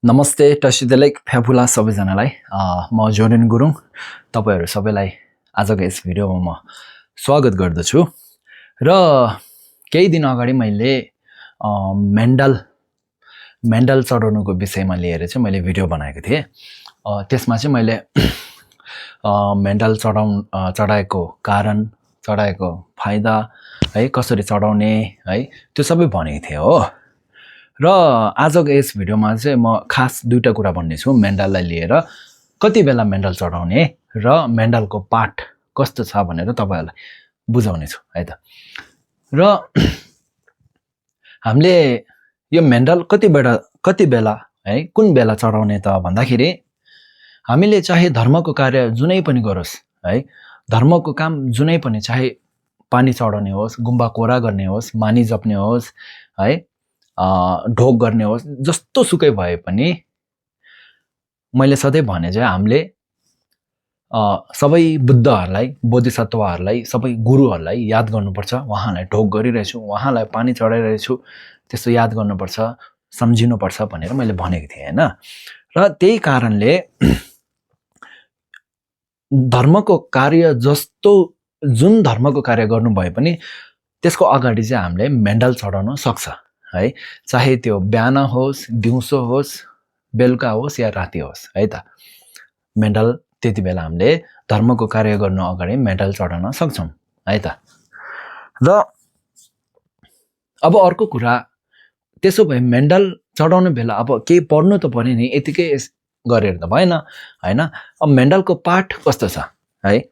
नमस्ते टसिदेलेक फ्याफुला सबैजनालाई म जोरेन गुरुङ तपाईहरु सबैलाई आजको यस भिडियोमा म स्वागत गर्दछु र केही दिन अगाडि मैले मेन्डल चढाउनुको विषयमा लिएर चाहिँ मैले भिडियो बनाएको थिए। त्यसमा चाहिँ मैले मेन्डल चढाएको कारण, चढाएको फाइदा है, कसरी चढाउने है, त्यो सबै भनेको थिए हो। र आजको यस भिडियोमा चाहिँ म खास दुईटा कुरा भन्ने छु मेन्डललाई लिएर, कति बेला मेन्डल चढाउने र मेन्डलको पाठ कस्तो छ भनेर तपाईहरुलाई बुझाउने छु है त। र हामीले यो मेन्डल कति बेला है, कुन बेला चढाउने त भन्दाखेरि, हामीले चाहे धर्मको कार्य जुनै पनि गरोस् है, धर्मको काम जुनै पनि, चाहे पानी चढाउने होस्, गुम्बा कोरा गर्ने होस्, मानी जप्ने होस् है, ढोक गर्ने होस्, जस्तो सुकै भए पनि मैले सधैँ भने चाहिँ हामीले सबै बुद्धहरूलाई, बोधिसत्वहरूलाई, सबै गुरुहरूलाई याद गर्नुपर्छ। उहाँलाई ढोक गरिरहेछु, उहाँलाई पानी चढाइरहेछु, त्यस्तो याद गर्नुपर्छ, सम्झिनुपर्छ भनेर मैले भनेको थिएँ हैन। र त्यही कारणले धर्मको कार्य जस्तो, जुन धर्मको कार्य गर्नु भए पनि त्यसको अगाडि चाहिँ हामीले मेन्डल चढाउन सक्छ है, चाहे त्यो बिहान होस्, दिउँसो होस्, बेलुका होस् या राति होस् है त। मेन्डल त्यति बेला हामीले धर्मको कार्य गर्नु अगाडि मेन्डल चढाउन सक्छौं है त। र अब अर्को कुरा, त्यसो भए मेन्डल चढाउने बेला अब केही पढ्नु त पर्यो नि, यतिकै गरेर त भएन हैन। अब मेन्डलको पाठ कस्तो छ है,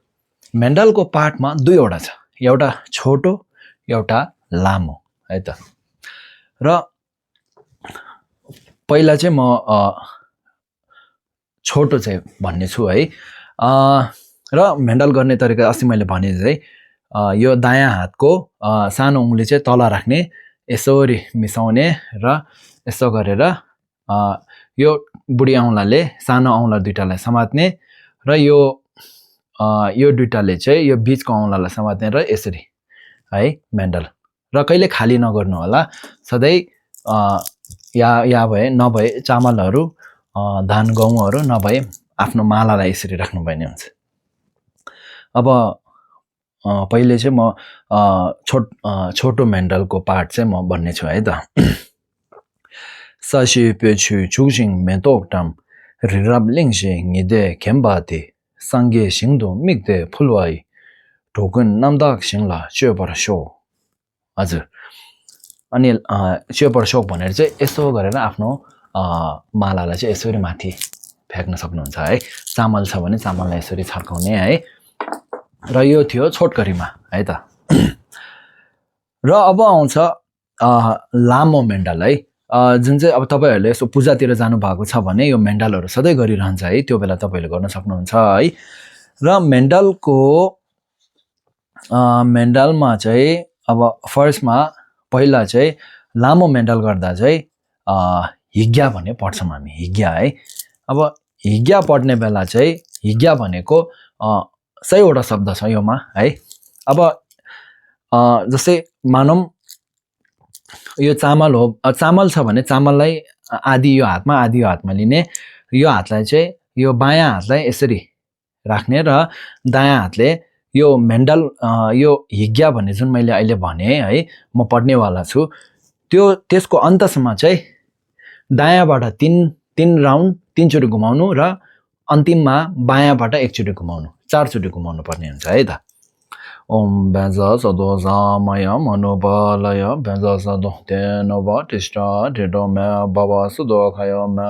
मेन्डलको पाठमा दुईवटा छ, एउटा छोटो एउटा लामो है त। र पहिला चाहिँ म छोटो चाहिँ भन्ने छु है। र मेन्डल गर्ने तरिका अस्ति मैले भने चाहिँ यो दायाँ हातको सानो उंगली चाहिँ तल राख्ने, यसरी मिसाउने र यसो गरेर यो बुढी औंलाले सानो औंला दुईटालाई समात्ने र यो दुईटाले चाहिँ यो बीचको औंलालाई समात्ने र यसरी है मेन्डल। र कहिले खाली नगर्नु होला, सधैँ या भए नभए चामलहरू, धान गहुँहरू नभए आफ्नो मालालाई यसरी राख्नुपर्ने हुन्छ। अब पहिले चाहिँ म छोटो मेन्डलको पाठ चाहिँ म भन्ने छु है त। साशी पेछु चुजिङ मेतोक्टम रिराब लिङसे निदे खेम्बाते संगे सिङदो मिगदे फुलवाई ढोकन नामदाक सिङला चेपर शो। हजुर, अनि चेपर शोक भनेर चाहिँ यसो गरेर आफ्नो मालालाई चाहिँ यसरी माथि फ्याक्न सक्नुहुन्छ है। चामल छ भने चामललाई यसरी छर्काउने है। र यो थियो छोटकरीमा है त। र अब आउँछ लामो मेन्डल है, जुन चाहिँ अब तपाईहरुले यसो पूजातिर जानु भएको छ भने यो मेन्डलहरु सधैँ गरिरहन्छ है, त्यो बेला तपाईहरुले गर्न सक्नुहुन्छ है। र मेन्डलमा चाहिँ अब फर्स्टमा पहिला चाहिँ लामो मेन्डल गर्दा चाहिँ हिग्या भन्ने पढ्छौं हामी, हिग्या है। अब हिग्या पढ्ने बेला चाहिँ हिग्या भनेको 100 वटा शब्द छ योमा है। अब जस्तै मानौं यो चामल हो, चामल छ भने चामललाई आधी यो हातमा आधी यो हातमा लिने, यो हातलाई चाहिँ यो बायाँ हातलाई यसरी राख्ने र दायाँ हातले यो मेन्डल, यो हिग्या भन्ने जुन मैले अहिले भने है, म पढ्नेवाला छु, त्यसको अन्तसम्म चाहिँ दायाँबाट 3 राउन्ड 3 चोटी घुमाउनु र अन्तिममा बायाँबाट 1 चोटी घुमाउनु, 4 चोटी घुमाउनु पर्ने हुन्छ है त। ओम बेज सदो सामय मनोबलय बेज सदो तेन वटिष्ठ ढिडो मे भव सुदो खय मे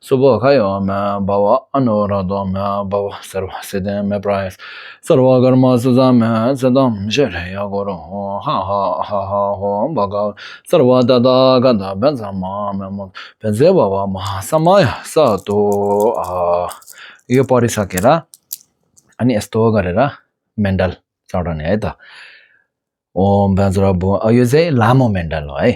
शुभ खय मे भव अनुराध मे भव सर्व सिद्धि मे प्रयास सर्व कर्म सुजा मे सदम शरय गुरु हा हा हा हा हो भगव सर्व ददा गदा बेज म बेज भव महासमय सतो। यो पढिसकेर अनि यस्तो गरेर मेन्डल चढाउने है त। ओम बेज यो चाहिँ लामो मेन्डल हो है।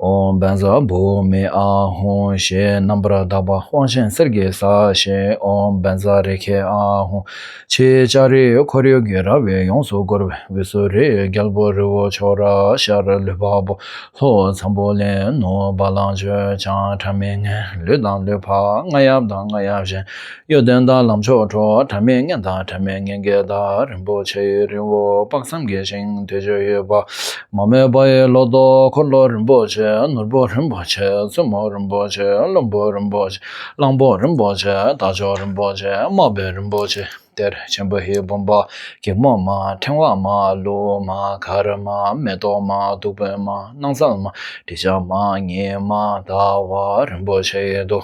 Om benza bu me a hon she nambra daba huang shen serge sa she om benza reke a hon che chari koryo gera we yong so gor we so re galbo ro chora shar le babo ho sambo le no balange cha tameng le dang le pa ngayab dang ngayab shen yo den da lam cho cho tameng da tameng ge da rimbo che rimbo paksam ge shen de je ba mame baye lodo kollo rimboche nurbo rimboche sumo rimboche lombo rimboche langbo rimboche dajo rimboche mabe rimboche der chenpo he bomba ke ma tenwa ma lo ma kar ma medo ma dupe ma nangsal ma tisha ma nye ma dawa rimboche do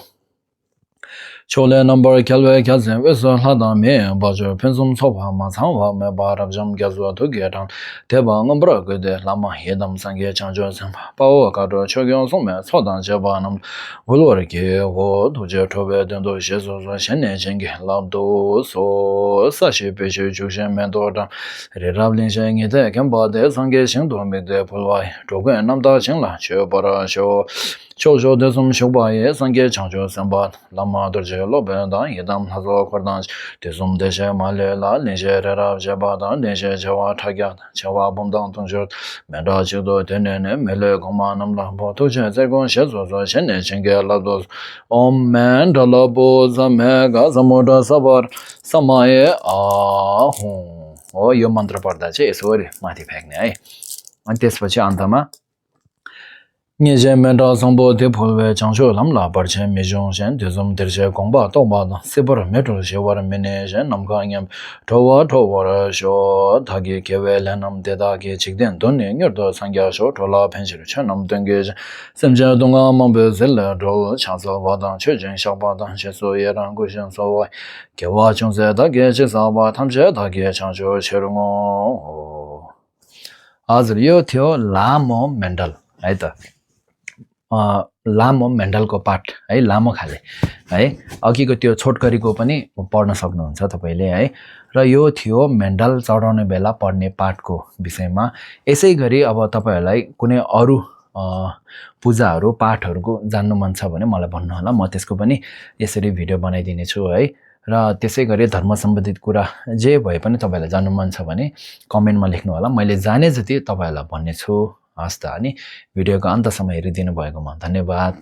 Chole number kelwe kelsen weso hada me bajo pensum sopa ma sangwa me barab jam gazwa to getan teba ngambra gode lama hedam sangye changjo sampa pawo kado chogyon sume sodan jeba nam wolor ge wo duje tobe dendo sheso so shenne jenge labdo so sashi peche jukshen mendo dan re rablin shenge de kemba de sangye shingdo me de polwai jogwen namda chingla che bara sho Chojo desum shobaye sangye changjo samba lama dorje loben dan yedam hazo kordan desum deje male la leje rara jaba dan leje jawa tagya jawa bomdan tunjur menda chido tenene mele gomanam la boto je zegon shezo zo shenne chenge la dos om men dala bo zame ga zamoda sabar samaye ahun o यो मन्त्र पढ्दा चाहिँ यसरी माथि फ्याँक्ने है अनि त्यसपछि अन्तमा Nye menda sambo de polwe changsho lamla parche mejong shen tezum terche gongba tongba da separ metro shewar mene shen namka nyam towa sho thagi kewe lenam deda ge chikden donne nyordo sangya sho tola penshir chen nam denge semja donga mambe zelle do chansa wadan chejen shakba dan she so yeran go shen so wa kewa chungse da ge che sa ba tamche da ge changsho cherungo azriyo theo lamo mendal है लामो मेन्डलको part है लामो खाले है अघिको त्यो छोटकरीको पनि पढ्न सक्नुहुन्छ तपाईले है र यो थियो मेन्डल चढाउने बेला पढ्ने पाठको विषयमा यसै गरी अब तपाईहरुलाई कुनै अरु पूजाहरु पाठहरुको जान्नु मन छ भने मलाई भन्नु होला म त्यसको पनि यसरी भिडियो बनाइदिने छु है र त्यसै गरी धर्म सम्बन्धित कुरा जे भए पनि तपाईलाई जान्नु मन छ भने कमेन्टमा लेख्नु होला मैले जाने जति तपाईलाई भन्ने छु हस् त अनि भिडियोको अन्तसम्म हेरिदिनु भएकोमा धन्यवाद